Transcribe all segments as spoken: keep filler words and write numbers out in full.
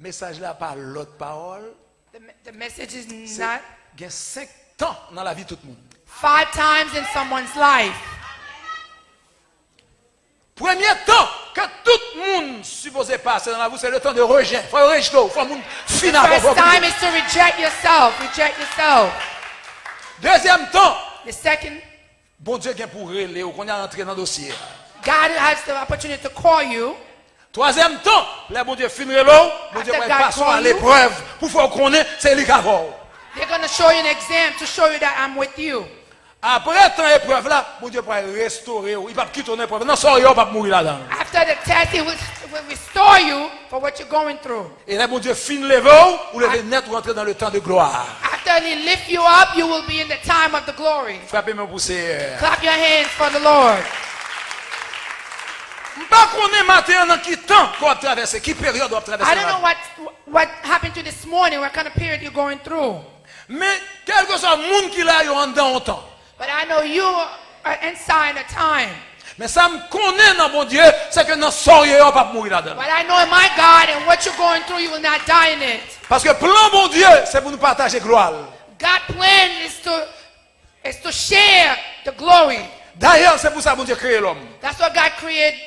Mesaj la pa lòt pawòl. The, me- the message is not Gen senk tan nan lavi tout moun. Five times in someone's life. Premye tan ke tout moun sipoze pase nan lavi w, se le tan de rejè. Fò yo rejte w, fò moun fin avè w. First time is to reject yourself. Reject yourself. Dezyèm tan, The second, Bondye gen pou rele w, kounye a antre nan dosye a. God has the opportunity to call you. Twazyèm tan, lè Bondye fin rele w, Bondye After pral God pase w a call you, leprèv pou fè w konnen se li k avè w. They're going to show you an exam to show you that I'm with you. Apre tan eprèv la, Bondye pral restore w. Li p ap kite w nan eprèv. Nan sa w ye a, w p ap mouri ladan l. After the test, He will, will restore you for what you're going through. E lè Bondye fin leve w, ou leve nèt, ou antre nan le tan de glwa. After He lift you up, you will be in the time of the glory. Frape men w pou Seyè a. Clap your hands for the Lord. M pa konnen maten an nan ki tan ke w ap travèse, ki peryòd w ap travèse. I don't know what what happened to you this morning, what kind of period you're going through. Men, kèlkeswa moun ki la yo anndan yon tan. But I know you are inside a time. Men sa m konnen nan Bondye, se ke nan sa w ye a, w p ap mouri ladan l. But I know in my God and what you're going through, you will not die in it. Paske plan Bondye, se pou nou pataje glwa l. God's plan is to is to share the glory. Dayè, se pou sa Bondye kreye lòm. That's why God created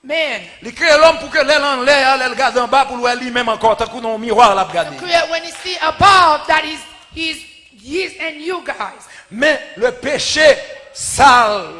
man. Li kreye lòm pou ke lè l anlè a, lè l gade anba, pou l wè li menm ankò, tankou nan yon miwa l ap gade. Create when he see above that he's he's he's and you guys. Men le peche sal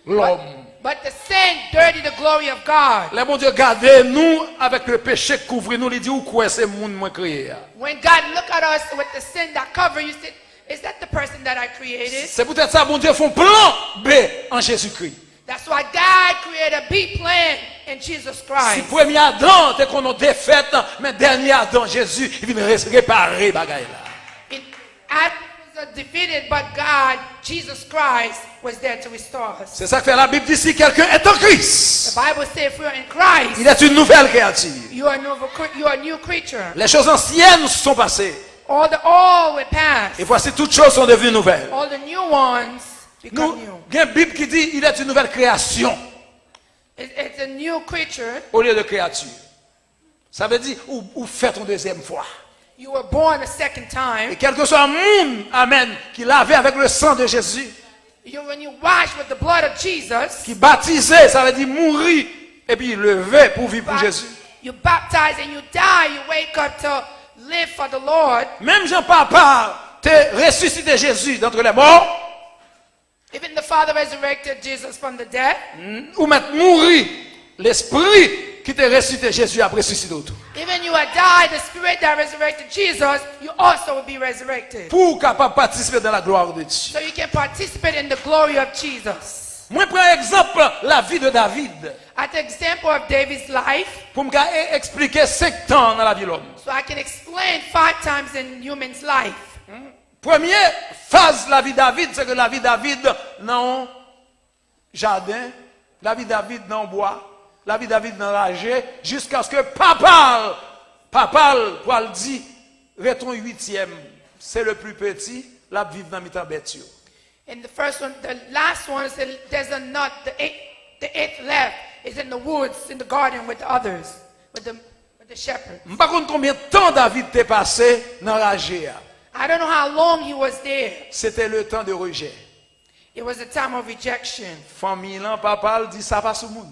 lòm. But the sin dirty the glory of God. Lè Bondye gade nou avèk le peche k kouvri nou, li di, ou kwè se moun mwen kreye a? When God look at us with the sin that cover you, say, is that the person that I created? Se poutèt sa Bondye fè yon plan B an Jezikri. That's why God created a B plan in Jesus Si Christ. premye Adan te konn yon defèt, men dènye Adan, Jezi, li vin re- repare bagay la. It, Adam was defeated, but God, Jesus Christ, was there to restore us. Se sa k fè Labib di, si quelqu'un est en Christ, The Bible says, if you're in Christ, il est une nouvelle créature. You are a new, cre- you are a new creature. Les choses anciennes sont passées. All the old will pass. Et voici, toutes choses sont devenues nouvelles. All the new ones become Nou new. Gen Bib ki di, il est une nouvelle création It, it's a new creature. au lieu de créature. Sa vle di, ou, ou fèt yon dezyèm fwa. You were born a second E time. kèlkeswa moun, amèn, ki lave avèk le sang de Jésus, You, when you wash with the blood of Jesus, ki batize, sa vle di mouri, epi leve pou viv pou Jezi. You baptize and you die. You wake up to live for the Lord. Menm jan Papa te resisite Jezi d'entre les morts, Even the Father resurrected Jesus from the dead. Ou mèt mouri, lespri ki te resisite Jezi ap resisite w tou. Even you are died, the spirit that resurrected Jesus, you also will be resurrected. Pou w kapab patisipe dans la gloire de Dieu. So you can participate in the glory of Jesus. Mwen pran egzanp lavi de David At the example of David's life, pou m ka e- eksplike senk tan nan lavi lòm. So I can explain five times in human's life. Premye faz lavi David, se ke lavi David nan yon jaden, lavi David nan yon bwa, lavi David nan raje, jiskaske papa l, papa l pral di, ret yon uityèm, se le plus petit, l ap viv nan mitan bèt yo. And the first one, the last one is the, there's a nut, the eighth, the eighth left is in the woods, in the garden with the others, with the, with the shepherd. M pa konn konbyen tan David te pase nan raje a. I don't know how long he was there. Se te le tan de rejè. It was a time of rejection. Fanmi lan, papa l di sa pa sou moun.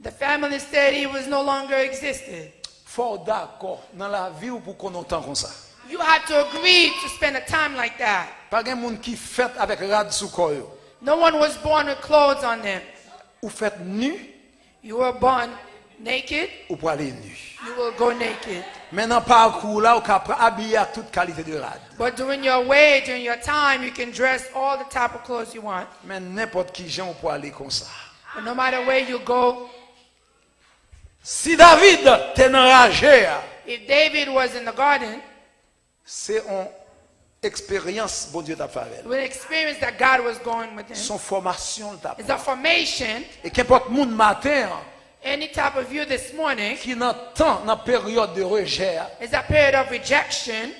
The family said he was no longer existed. Fò w dakò nan lavi w pou w konn yon tan konsa. You had to agree to spend a time like that. Pa gen moun ki fèt avèk rad sou kò yo. No one was born with clothes on them. Ou fèt nu, You were born naked, ou prale nu. You will go naked. Men nan pakou w la, ou ka pra- abiye ak tout kalite de rad. But during your way, during your time, you can dress all the type of clothes you want. Men nenpòt ki jan ou prale konsa. But no matter where you go, Si David te nan raje a, if David was in the garden, se yon eksperyans Bondye t ap fè avè l. With an experience that God was going with him. Se yon fòmasyon l t ap It's a pran. Formation. E kenpòt moun maten an Any type of you this morning ki nan tan, nan peryòd de rejè a, is a period of rejection.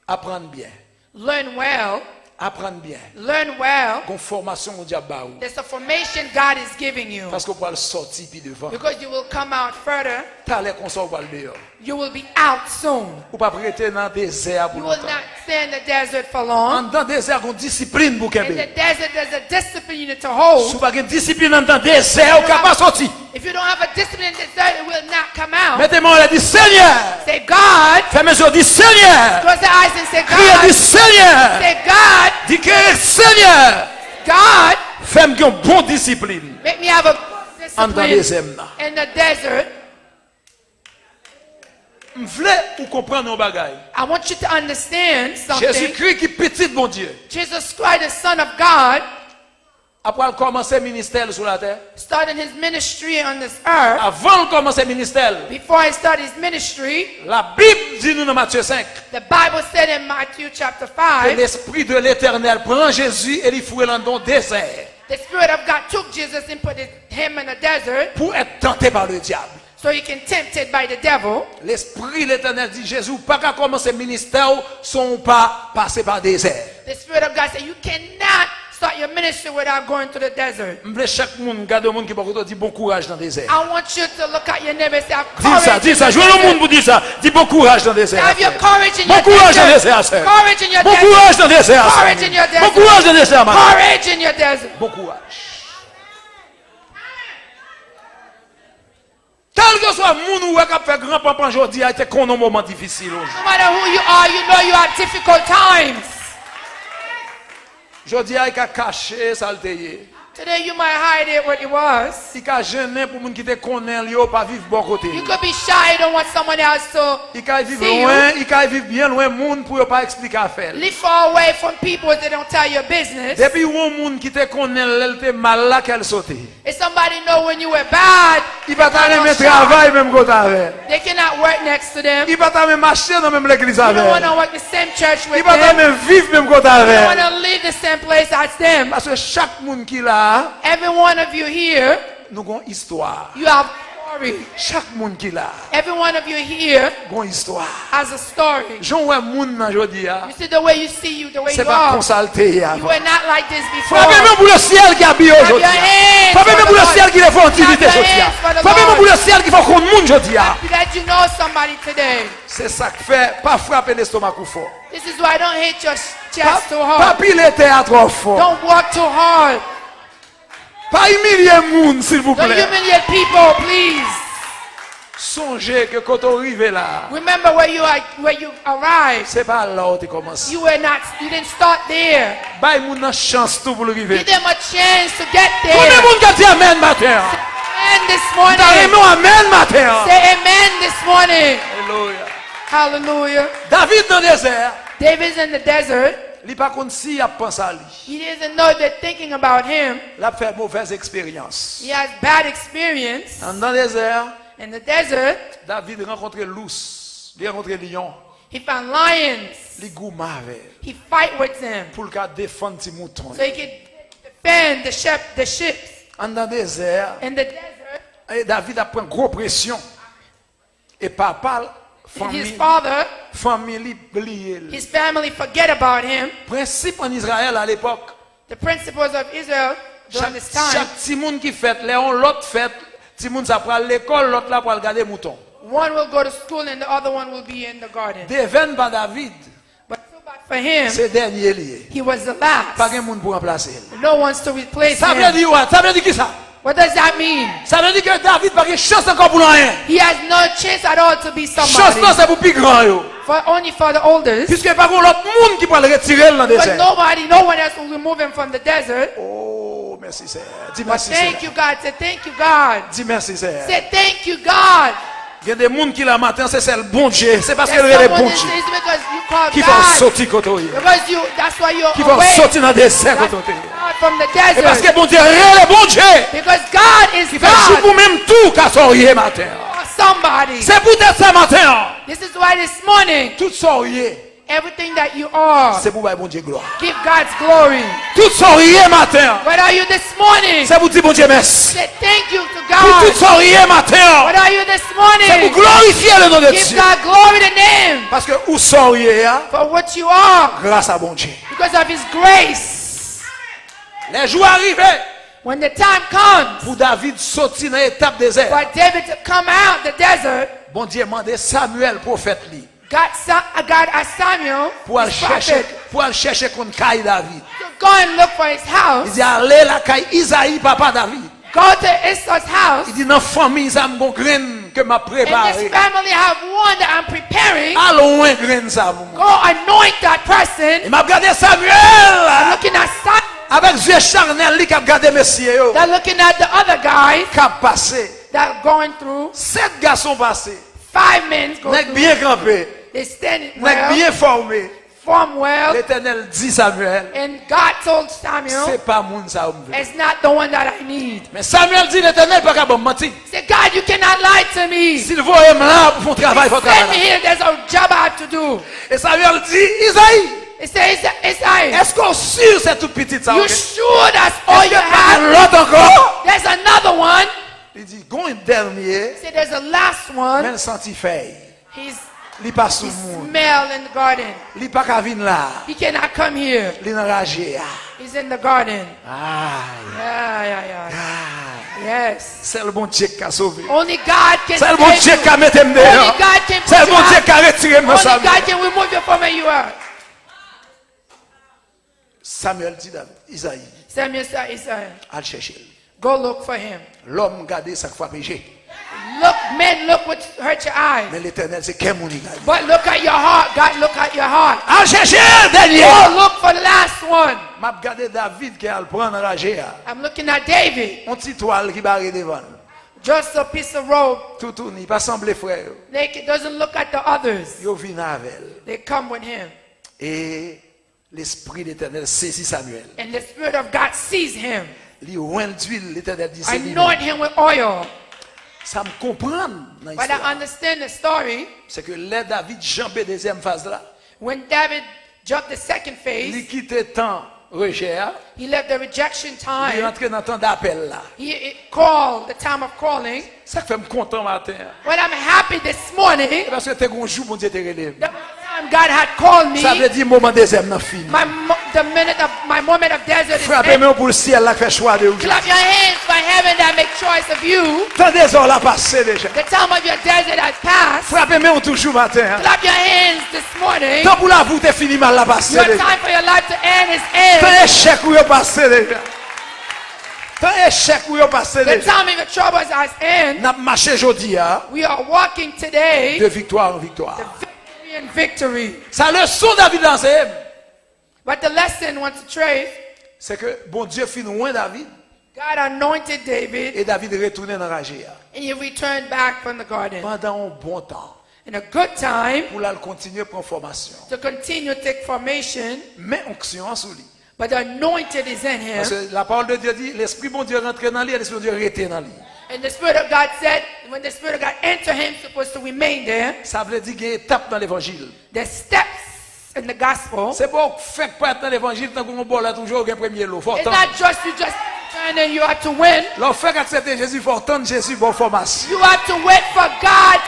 Aprann byen. Learn well. Aprann byen. Learn well. Gon fòmasyon Bondye ap ba ou. There's a formation God is giving you. Paske w pral sòti pi devan. Because you will come out further. Talè konsa w pral deyò. You will be out soon. Ou p ap rete nan dezè a pou lontan. You will not stay in the desert for long. Anndan dezè a gon disiplin pou kenbe. In the desert, there's a discipline you need to hold. Si w pa gen disiplin anndan dezè a, ou ka pa sòti. If you don't have a discipline in the desert, it will not come out. Mete men w anlè, di, Senyè. Say, God. Fèmen je w, di, Senyè. Close the eyes and say, God. Kriye, di, Senyè. Say, God. Di, ke Senyè. God. Fè m gen yon bon disiplin. Make me have a good discipline. Anndan dezè m nan. In the desert. M vle ou konprann yon bagay. I want you to understand something. Jezikri ki pitit Bondye. Jesus Christ, the Son of God, ap pral kòmanse ministè l sou latè. Starting his ministry on this earth. Avan l kòmanse ministè l, before he started his ministry, Labib di nou nan Matye senk, the Bible said in Matthew chapter ke five, Lespri de Letènèl pran Jezi e li foure l anndan yon dezè. The Spirit of God took Jesus and put it, him in a desert. Pou être tenté par le diable. So he can tempted by the devil. Lespri Letènèl di, Jezi, ou pa ka kòmanse ministè w san w pa pase pa dezè. The Spirit of God said, you cannot start your ministry without going to the desert. M vle chak moun gade yon moun ki bò kote w, di, bon kouraj nan dezè. I want you to look at your neighbor and say, have courage in your desert. Di sa, di sa. Jwenn yon moun pou di sa. Di, bon kouraj nan dezè a, frè. Have your courage in your desert. Bon kouraj nan dezè a, sè. Courage in your desert. Bon kouraj nan dezè a, sè. Courage in your desert. Bon kouraj nan dezè a, madanm. Courage in your desert. Bon kouraj. Kèlkeswa moun ou wè k ap fè gran panpan jodi a, te konn yon moman difisil yon jou. No matter who you are, you know you have difficult times. Jodi a, li ka kache sa l te ye. Today you might hide it, what it was. Li ka jennen pou moun ki te konnen l yo pa viv bò kote l. You could be shy, you don't want someone else to see you. Li ka viv lwen, li ka viv byen lwen moun pou yo pa eksplike afè l. Live far away from people, they don't tell your business. Depi yon moun ki te konnen l lè l te mal la, kè l sote. If somebody know when you were bad, they cannot shop. Li pa ta renmen travay menm kote avè l. They cannot work next to them. Li pa ta renmen mache nan menm legliz avè l. You don't wanna work the same church with them. Li pa ta renmen viv menm kote avè l. You don't wanna live the same place as them. Paske chak moun ki la a, every one of you here, nou gon istwa. You have story. Chak moun ki la a, every one of you here, gon istwa. Has a story. Jan w wè moun nan jodi a, you see the way you see you, the way you are. Se pa konsa l te ye avan. You were not like this before. Frape men pou lesyèl ki abiye w jodi a. Clap your hands for the Lord. Frape men pou lesyèl ki te fè w divite jodi a. Clap your hands for the Lord. Frape men pou lesyèl ki fè w konn moun jodi a. That you know somebody today. Se sa k fè, pa frape lestomak ou fò. This is why don't hit your chest too hard. Pa, pa pile tè a twò fò. Don't work too hard. Pa imilye moun, silvouplè. Don't humiliate people, please. Sonje ke kote w rive la a, remember where you are, where you arrived. Se pa la w te kòmanse. You were not, you didn't start there. Bay moun nan chans tou pou l rive. Give them a chance to get there. Konbyen moun k ap di amèn maten an? Say amen this morning. M ta renmen w amèn maten an. Say amen this morning. Alelouya. Hallelujah. David nan dezè a. David's in the desert. Li pa konn si y ap panse a li. He doesn't know they're thinking about him. L ap fè movèz eksperyans. He has bad experience. Anndan dezè a, in the desert, David rankontre lous, li rankontre lyon. He found lions. Li goumen avè l. He fight with them. Pou l ka defann ti mouton yo. So he could defend the sheep, the sheep. Anndan dezè a, in the desert, e David ap pran gwo presyon. E papa l, fanmi, his father, fanmi li bliye l. His family forget about him. Prensip ann Izrayèl alepòk, the principles of Israel during this time. Chak, chak timoun ki fèt, lè yon lòt fèt, timoun sa pral lekòl, lòt la pral gade mouton. One will go to school and the other one will be in the garden. Devèn pa David. But too bad for him, se dènye li ye. He was the last. Pa gen moun pou ranplase l. No one's to replace him. Sa vle di what? Sa vle di kisa? What does that mean? Sa vle di ke David pa gen chans ankò pou l anyen. He has no chance at all to be somebody. Chans lan se pou pi gran yo. For, only for the oldest. Piske pa gen lòt moun ki pral retire l nan dezè. But nobody, no one else will remove him from the desert. Oh, mèsi Senyè. Di mèsi Senyè. But thank you, God. Say, thank you, God. Di mèsi Senyè. Say, thank you, God. Gen de moun ki la maten an, se sèl Bondye, se paske l rele Bondye ki fè w soti kote w ye, ki fè w soti nan dezè kote w te ye. E paske Bondye rele Bondye ki fè jouk ou menm tou ka sa w ye maten an. Se poutèt sa maten an, tout sa w ye, Everything that you are, se pou bay Bondye glwa. Give God's glory. Tout sa w ye maten an, what are you this morning? Se pou di Bondye mèsi. Say thank you to God. Pou tout sa w ye maten an, what are you this morning? Se pou glorifye le non de Dye. Give God glory to name. Paske ou sa w ye a, for what you are, gras a Bondye. Because of his grace. Lè jou a rive, when the time comes, pou David soti nan etap dezè, for David to come out the desert, Bondye mande Samyèl, pwofèt li, God, sa- God asked Samuel, pou al his chèche, prophet, pou al chèche konn kay David. To go and look for his house. Li di, "Ale lakay Izayi, papa David." Go to Esau's house. Li di, "Nan fanmi sa m gon grenn ke m ap prepare. In this family, I have one that I'm preparing. Al owen grenn sa pou mwen." Go anoint that person. E m ap gade Samyèl, I'm looking at Samuel, avèk zye chanèl li k ap gade mesye yo, that looking at the other guys, k ap pase. That are going through. Sèt gason pase. Five men go through. Nèg byen kanpe. They standing well. Nèg byen fòme. Form well. Letènèl di Samyèl, and God told Samuel, "Se pa moun sa yo m vle." It's not the one that I need. Men Samyèl di, "Letènèl pa ka ban m manti." Say, "God, you cannot lie to me." Si l voye m la pou fè yon travay, fò travay la. He sent me here, there's a job I have to do. E Samyèl di, "Izayi, he says, Isai, èske w si se tout pitit sa yo?" You sure that's all you have? Èske pa gen lòt ankò? There's another one. Li di, "Gon dènye." Say, "There's a last one." Men l santi fèy. He's, li pa sou moun. Smell in the garden. Li pa ka vin la. He cannot come here. Li nan raje a. He's in the garden. Ay. Yeah, yeah, yeah. Ay. Yes. Sèl Bondye k ka sove. Only God can save you. Sèl Bondye k ka mete m deyò. Only God can put you out. Sèl Bondye k ka retire m nan sa m ye. Only God can remove you from where you are. Samyèl di David, Izayi, Samuel said, Isaiah, al chèche l. Go look for him. Lòm gade sa k frape je. Look, men look what hurt your eyes. Men Letènèl se kè moun li gade. But look at your heart. God look at your heart. Al chèche dènye a. Go look for the last one. M ap gade David ke al pran nan raje a. I'm looking at David. Yon ti twal ki bare devan l. Just a piece of robe. Toutouni, pa sanble frè yo. Naked, doesn't look at the others. Yo vin avè l. They come with him. E Lespri Letènèl sezi Samyèl. And the Spirit of God seized him. Li owen l dwil, Letènèl di se li menm. Anoint him with oil. Sa m konprann nan istwa a, but I understand the story, se ke lè David janbe dezyèm faz la, when David jumped the second phase, li kite tan rejè a, he left the rejection time, li rantre nan tan dapèl la. He, he called the time of calling. Sa k fè m kontan maten an? When I'm happy this morning, se paske te gon jou Bondye te rele m. The time God had called me, sa vle di moman dezè m nan fini. My mo- the minute of my moment of desert is ended. Frape men w pou syèl la k fè chwa de ou. Clap your hands for heaven that make choice of you. Tan dezè w la pase deja. The time of your desert has passed. Frape men w toujou maten an. Clap your hands this morning. Tan pou lavi w te fini mal la pase deja. Your time for your life to end is end. Tan echèk ou yo pase deja. Tan echèk ou yo pase deja. The time of your troubles has end. N ap mache jodi a. We are walking today. De viktwa an viktwa. The victory in victory. Sa leson David la anseye m. But the lesson wants to trace, se ke Bondye fin wen David. God anointed David. E David retounen nan raje a. And he returned back from the garden. Pandan yon bon tan. In a good time. Pou l al kontinye pran fòmasyon. To continue take formation. Men onksyon an sou li. But the anointed is in him. Paske la parole de Dieu di, Lespri Bondye rantre nan li, e Lespri Bondye rete nan li. And the Spirit of God said, when the Spirit of God enter him, supposed to remain there. Sa vle di gen etap nan levanjil. The steps in the gospel. Se pa w fèk parèt nan levanjil tankou yon bòlèt ou jwe, ou gen premye lo. Fò w tann. It's not just you just turn and you have to win. Lè w fèk aksepte Jezi, fò w tann Jezi ba w fòmasyon. You have to wait for God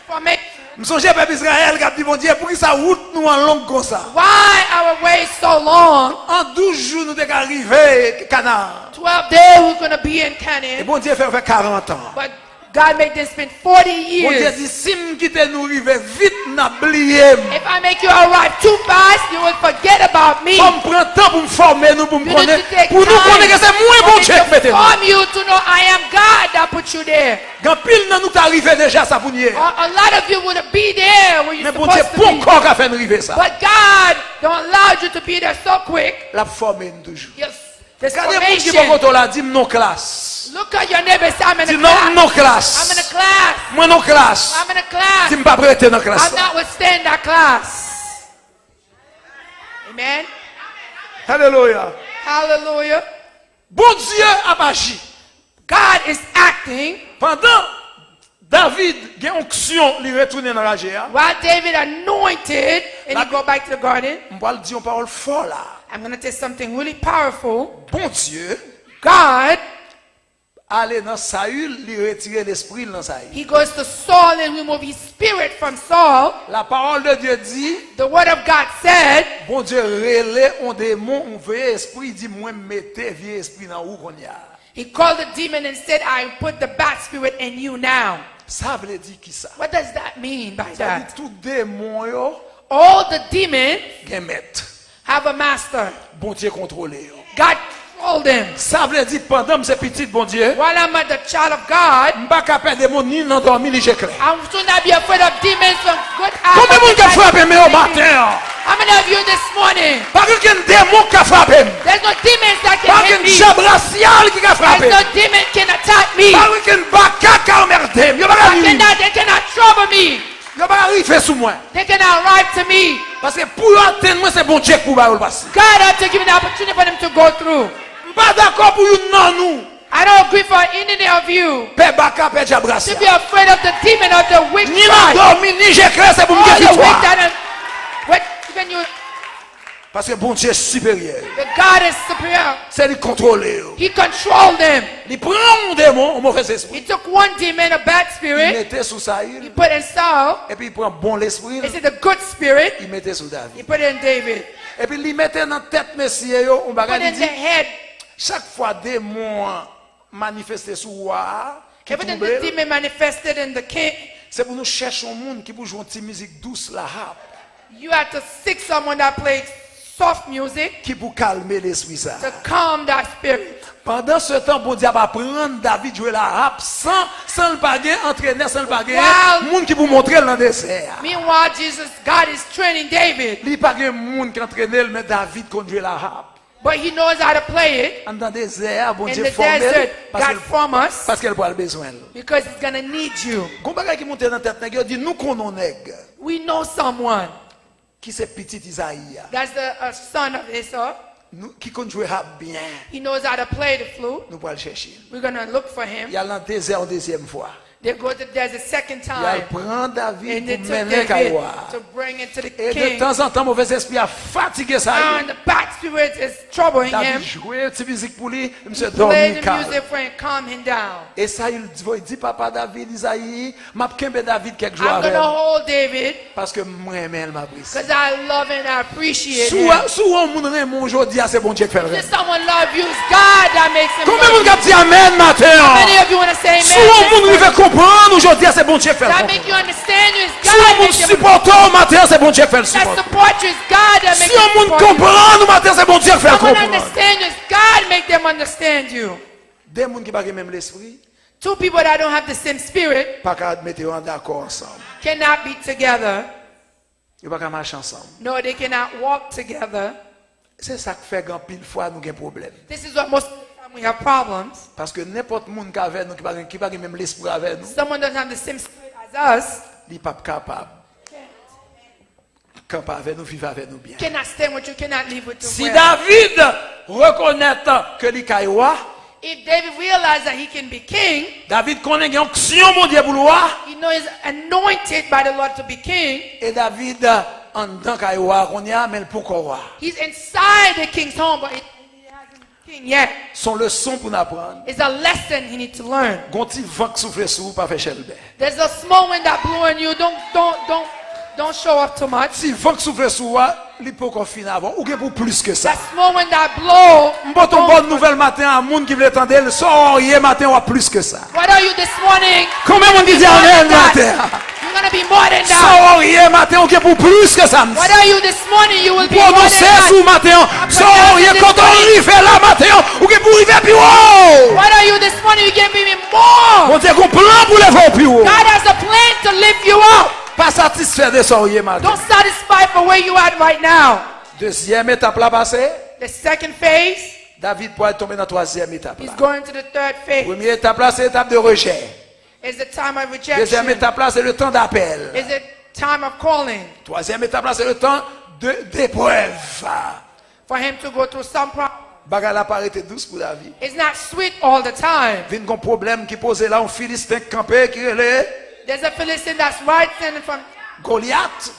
for me. M sonje pèp Izrayèl k ap di Bondye, "Poukisa wout nou an long konsa?" Why our way so long? An douz jou nou te ka rive Kanaan. Twelve days we're gonna be in Canaan. E Bondye fè yo fè karant an. But God made them spend forty years. Bondye di, "Si m kite nou rive vit, n ap bliye m." If I make you arrive too fast, you will forget about me. Fò m pran tan pou m fòme nou, pou m konnen, pou nou konnen ke se mwen Bondye k mete nou. For me to take you, for me to form you to know I am God that put you there. Gen anpil nan nou ta rive deja sa pou n ye. A, a lot of you would be there where you're supposed to be. Men Bondye ponkò ka fè n rive sa. But God don't allow you to be there so quick. L ap fòme n toujou. Yes. Gade moun ki bò kote w la, di, "M nan klas." Look at your neighbor, say, "I'm in a class." Di, "Non, m nan klas." I'm in a class. "Mwen nan klas." I'm in a class. Di, "M p ap rete nan klas la." I'm not withstand that class. Amen. Alelouya. Hallelujah. Bondye ap aji. God is acting. Pandan David gen onksyon, li retounen nan raje a. While David anointed and he go back to the garden, M pral di yon pawòl fò la. I'm going to tell something really powerful. Bondye God, ale nan Sayil, li retire lespri l nan Sayil. He goes to Saul and remove his spirit from Saul. La parole de Dieu dit, The word of God said, Bondye rele yon demon, yon vye espri, di mwen mete vye espri nan ou kounye a. He called the demon and said, I put the bad spirit in you now. Sa vle di ki sa? What does that mean by Sa di that? Tout demon yo All the demons gen mèt. Have a master. Bondye kontwole yo. God control them. Sa vle di pandan m se pitit Bondye, While I'm a the child of God, m pa ka pè demon ni nan dòmi ni je klè. I should not be afraid of demons from good eyes. Konbyen moun k ap frape men yo maten an? How many of you this morning? Pa gen okenn demon k ka frape m. There's no demons that can Pa hit gen me. Djab rasyal ki ka frape There's m. No demon can attack me. Pa gen okenn baka k ka anmède m. Yo pa ka I nwi m. Cannot, they cannot trouble me. Yo pa ka rive sou mwen. They cannot arrive to me. Paske pou yo atenn mwen, se Bondye k pou ba yo l pase. God had to give me the opportunity for them to go through. M pa dakò pou youn nan nou I don't agree for any of you pè baka, pè djab to rasyal. Be afraid of the demon of the witch Ni nan tribe. Dòmi, ni je klè, se pou m All gen the viktwa. Witch that are, what, even you, Paske Bondye siperyè. The God is superior. Se li k kontwole yo. He controlled them. Li pran yon demon, yon movèz espri. He took one demon, a bad Li spirit. Mete sou Sayil. He put in Saul. Epi li pran bon lespri. He said the good spirit. Li mete sou He David. Put in David. Epi li mete nan tèt mesye yo yon Put bagay, li in the di, head. Chak fwa demon an manifeste sou wa a, ki Everything twouble the l, demon manifested in the king, se pou nou chèche yon moun ki pou jwe yon ti mizik dous, lahap, you have to seek someone that plays soft music ki pou kalme lespri sa. To calm that spirit. Pandan se tan, Bondye ap aprann David jwe lahap san, san l pa gen antrenè, san l pa gen Wow. Moun ki pou montre l nan dezè a. Meanwhile, Jesus, God is training David, Li pa gen moun ki antrene l, men David konn jwe lahap. But he knows how to play it. Anndan dezè a, In Bondye the fòme l desert, paske God form us paske l pral bezwen l. Because he's going to need you. Gon bagay ki monte nan tèt nèg yo, di nou konn yon nèg We know someone ki se pitit Izayi a, that's the uh, son of Esau. Nou, ki konn jwe hap byen. He knows how to play the flute. Nou pral chèche l. We're going to look for him. Y al nan dezè yon dezyèm fwa. They go to the desert second Y al time. Pran David And they pou took mennen l kay David wa a. To bring it to the E de king. Tanzantan, movèz espri a fatige sa And the bad spirit is troubling David him. Jwe ti mizik pou li, misye Play dòmi the kal. Music for him, calm him down. E sa, li voye di papa David, Izayi, m ap kenbe David kèk jou I'm avè going to m. Hold David Paske m renmen l, m apresye. Because I love and I appreciate Si him. w, si w wè yon moun renmen w jodi a, se Bondye k fè l If renmen. Someone love you, it's God that makes him Konbyen love moun k ap you. Di amèn maten How an? Many of you want to say Si amen? w wè yon moun rive konprann ou jodi a, se Bondye k fè l That make you konprann. Understand you is Si w wè God yon moun makes them sipòte w maten an, se Bondye k fè l That sipòte. Support you is God that makes Si yon them moun support you. Konprann ou maten an, se Bondye k fè l Someone konprann. Understand you is God make them understand you. De moun ki pa gen menm lespri Two people that don't have the same spirit pa ka mete yo an dakò ansanm. Cannot be together. Yo pa ka mache ansanm. No, they cannot walk together. Se sa k fè gen anpil fwa nou gen pwoblèm. This is what most of the time we have problems. Paske nenpòt moun k avè nou ki pa gen, ki pa gen menm lespri avè nou, Someone doesn't have the same spirit as us. Li p ap kapab kanpe avè nou, viv avè nou byen. Cannot stand with you, cannot live with you. Si Well. David rekonèt ke li kay wa, If David realized that he can be king, David konnen gen onksyon Bondye pou l wa, he knows he's anointed by the Lord to be king. E David anndan kay wa a kounye a, men l poko wa. He's inside the king's home, but he, he hasn't been king yet. Se yon leson pou n aprann. It's a lesson he needs to learn. Gon ti van k soufle sou ou, pa fè chèlbè. There's a small wind that blew on you. Don't, don't, don't, don't show off too much. Ti van k soufle sou ou a, li poko fin avè w. Ou gen pou plis ke sa. That small wind that blow. M pote yon bòn nouvèl maten a moun ki vle tande l. Sa w ye maten w ap plis ke sa. What are you this morning? Konbyen moun ki di amèn maten an? You're gonna be more than Sa that. W ye maten, ou gen pou plis ke sa m di. What are you this morning? You will be more than Pwononse that. Sou maten an, sa w ye kote w rive la maten an, ou gen pou rive pi wo. What are you this morning? You can be more. Bondye gen yon plan pou leve w pi wo. God has a plan to lift you up. Pa satisfè de sa w ye maten. Don't satisfy for where you at right now. Dezyèm etap la pase. The second phase, David pral tonbe nan twazyèm etap he's la. Going to the third phase. Premye etap la se etap de rejè. Is the time of Dezyèm rejection. Etap la se le tan dapèl. Is the time of calling. Twazyèm etap la se le tan de deprèv. For him to go through some problem. Bagay la pa rete dous pou David. It's not sweet all the time. Vin gon pwoblèm ki poze la, yon Filisten k kanpe ki rele There's a Philistine that's rising from Golyat.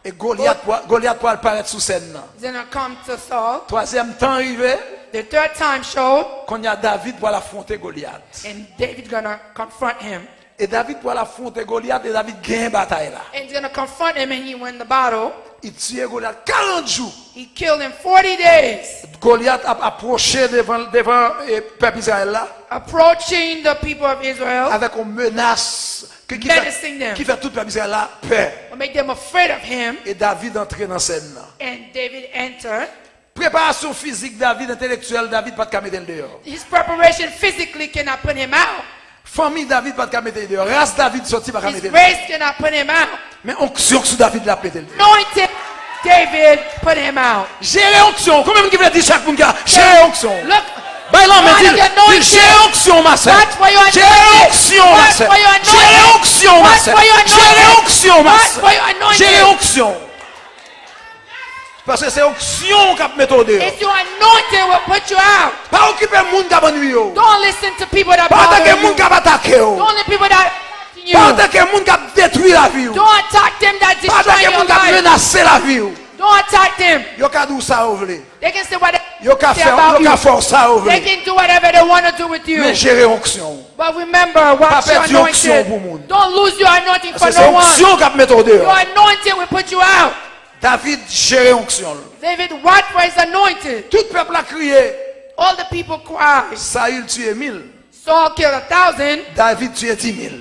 E Golyat pwa- Golyat pral parèt sou sèn nan. He's gonna come to Saul. Twazyèm tan rive. The third time show, Kounye a David pral afwonte Golyat. And David gonna confront him. E David pral afwonte Golyat e David genyen batay la. And he's gonna confront him and he win the battle. Li tiye Golyat karant jou. He killed him forty days, Golyat ap apwoche devan, devan eh, pèp Izrayèl la approaching the people of Israel, avèk yon menas ki, ki, fè, menacing them. Ki fè tout pèp Izrayèl la pè. What made them afraid of him. E David antre nan sèn nan. And David entered. Preparasyon fizik David, entèlektyèl David pa t ka mete l deyò. His preparation physically cannot put him out. Fanmi David pa t ka mete l deyò. Ras David soti pa ka His mete l. Race cannot put him out. Men onksyon k sou David la ap mete l deyò. Anointed David put him out. Jere onksyon. Konbyen moun ki vle di chak moun ki la jere onksyon? Look, Bay lanmen, God di of the l, di l, jere anointing. Onksyon, ma sè. Watch for your Jere anointing. Onksyon, ma Watch sè. for your Jere anointing. Onksyon, ma Watch sè. for your Jere anointing. Onksyon, ma Watch sè. For your anointing. Jere Onksyon. Paske se onksyon k ap mete w deyò. It's your anointing will put you out. Pa okipe moun k ap annwiye w. Don't listen to people that Pa bother atake you. Moun k ap atake w. Don't let people that are attacking you. Pa atake moun k ap detwi lavi w. Don't attack them that Pa atake destroy your Moun k ap life. Menase lavi w. Don't attack them. Yo ka di w sa yo vle. They can say what Yo ka they fè about yo ka you. Fè w sa yo They vle. Can do whatever they want to do with you. Men jere onksyon. But remember, watch your Pèdi onksyon anointing. Pou moun. Don't lose your anointing for Paske se no one. Onksyon k ap mete w Your deyò. Anointing will put you out. David jere onksyon l. David, watch for his anointing. Tout pèp la kriye. All the people cry. Sayil tiye mil. Saul killed a thousand. David tiye di mil.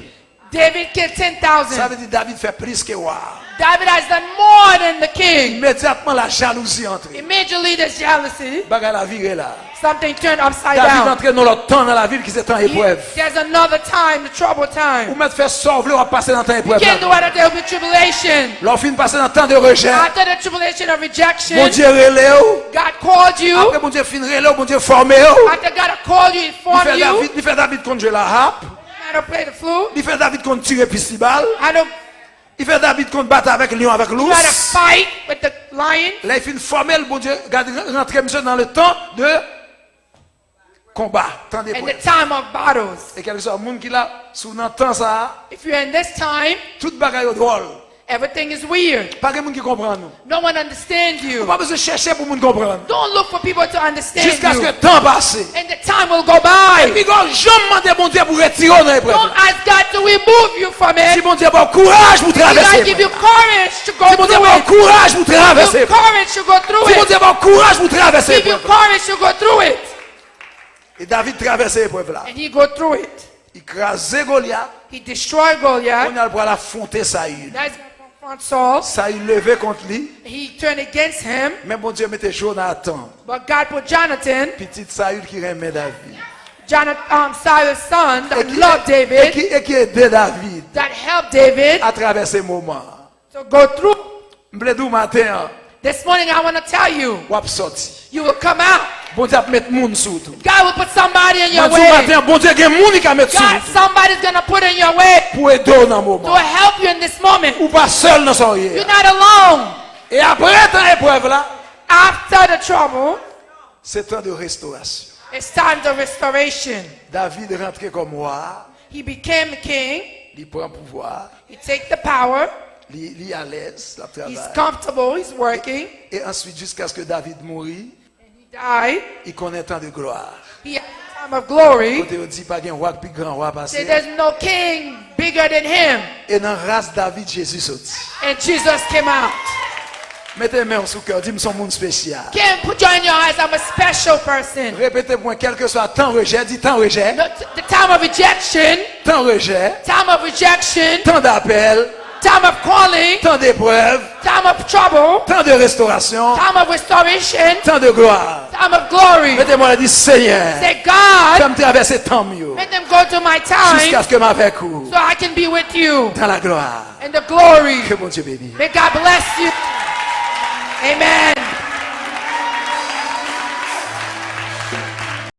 David killed ten thousand. Sa vle di David fè plis ke wa a. David has done more than the king. Imedyatman la jalouzi antre. Immediately there's jealousy. Bagay la vire la. Something turned upside David down. Antre nan lòt tan nan lavi l ki se tan eprèv. There's another time, the trouble time. Ou mèt fè sa w vle w ap pase nan tan You eprèv can't do la. What there will be tribulation. Lè w fin pase nan tan de rejè. After the tribulation of rejection, Bondye rele w. God called you. Apre Bondye fin rele w, Bondye fòme w. After God called you, Li informed fè you. David, li fè David konn jwe lahap. How to play the flute. Li fè David konn tire pistibal. How to Li fè David konn batay avèk lyon, avèk You had a lous. Fight with the lion. Lè l fin fòme l, Bondye gade rantre misye nan le tan de konba, tan de In the prèv. Time of battles. E kèlkeswa moun ki la, si w nan tan sa a, If you're in this time, tout bagay yo dwòl. Everything is weird. Pa gen moun ki konprann ou. No one understands you. Ou pa bezwen chèche pou moun konprann. Don't look for people to understand you. Jiskaske tan pase. And the time will go by. Epi pa janm mande Bondye pou retire w nan eprèv. Don't ask God to remove you from it. Si Bondye ba w kouraj pou travèse eprèv. Give you courage to go through it. Si Bondye ba w kouraj pou travèse eprèv. Courage to go through it. Si Bondye ba w kouraj pou travèse eprèv. Give you courage to go through it. E David travèse eprèv la. And he go through it. Li kraze Golyat. He destroyed Goliath. Kounye a l pral afwonte Sayil. Now he's gonna confront Saul. Sayil leve kont li. He turned against him. Men Bondye mete Jonatan. But God put Jonathan. Pitit Sayil ki renmen David. Jonathan, um, Saul's son that E ki- loved E David, ki, e ki ede David that helped David a travèse moman an. To go through. M vle di w maten an, This morning I want to tell you, w ap sòti. You will come out. Bondye ap met moun sou ou tou. God will put somebody in your Mwen di w maten way. An, Bondye gen moun li ka met sou God, ou tou. Somebody's gonna put in your way Pou ede w nan to moman. Help you in this moment. Ou pa sèl nan sa w ye. You're not alone. E apre tan eprèv la, After the trouble, se tan de restorasyon. It's times of restoration. David rantre kòm wa. He became a king. Li pran pouvwa. He take the power. Li, li alèz, l ap travay. He's comfortable. He's working. E answit, jiskaske David mouri, He died. Li konnen tan de glwa. He had a time of glory. Kote yo di pa gen wa k pi gran wa pase. Say there's no king bigger than him. E nan ras David, Jezi soti. And Jesus came out. Mete men w sou kè w, di m se yon moun espesyal. Ken, put your hand in your eyes. I'm a special person. Repete pou mwen, kèlkeswa tan rejè, di tan rejè. The, the time of rejection. Tan rejè. Time of rejection. Tan dapèl. Time of calling. Tan deprèv. Time of trouble. Tan de restorasyon. Time of restoration. Tan de glwa. Time of glory. Mete men w la, di, Senyè, Say, God, fè m travèse tan m yo. Make them go to my time. Jiskaske m avèk ou. So I can be with you. Dans la gloire. In the glory. Ke Bondye beni. May God bless you. Amen.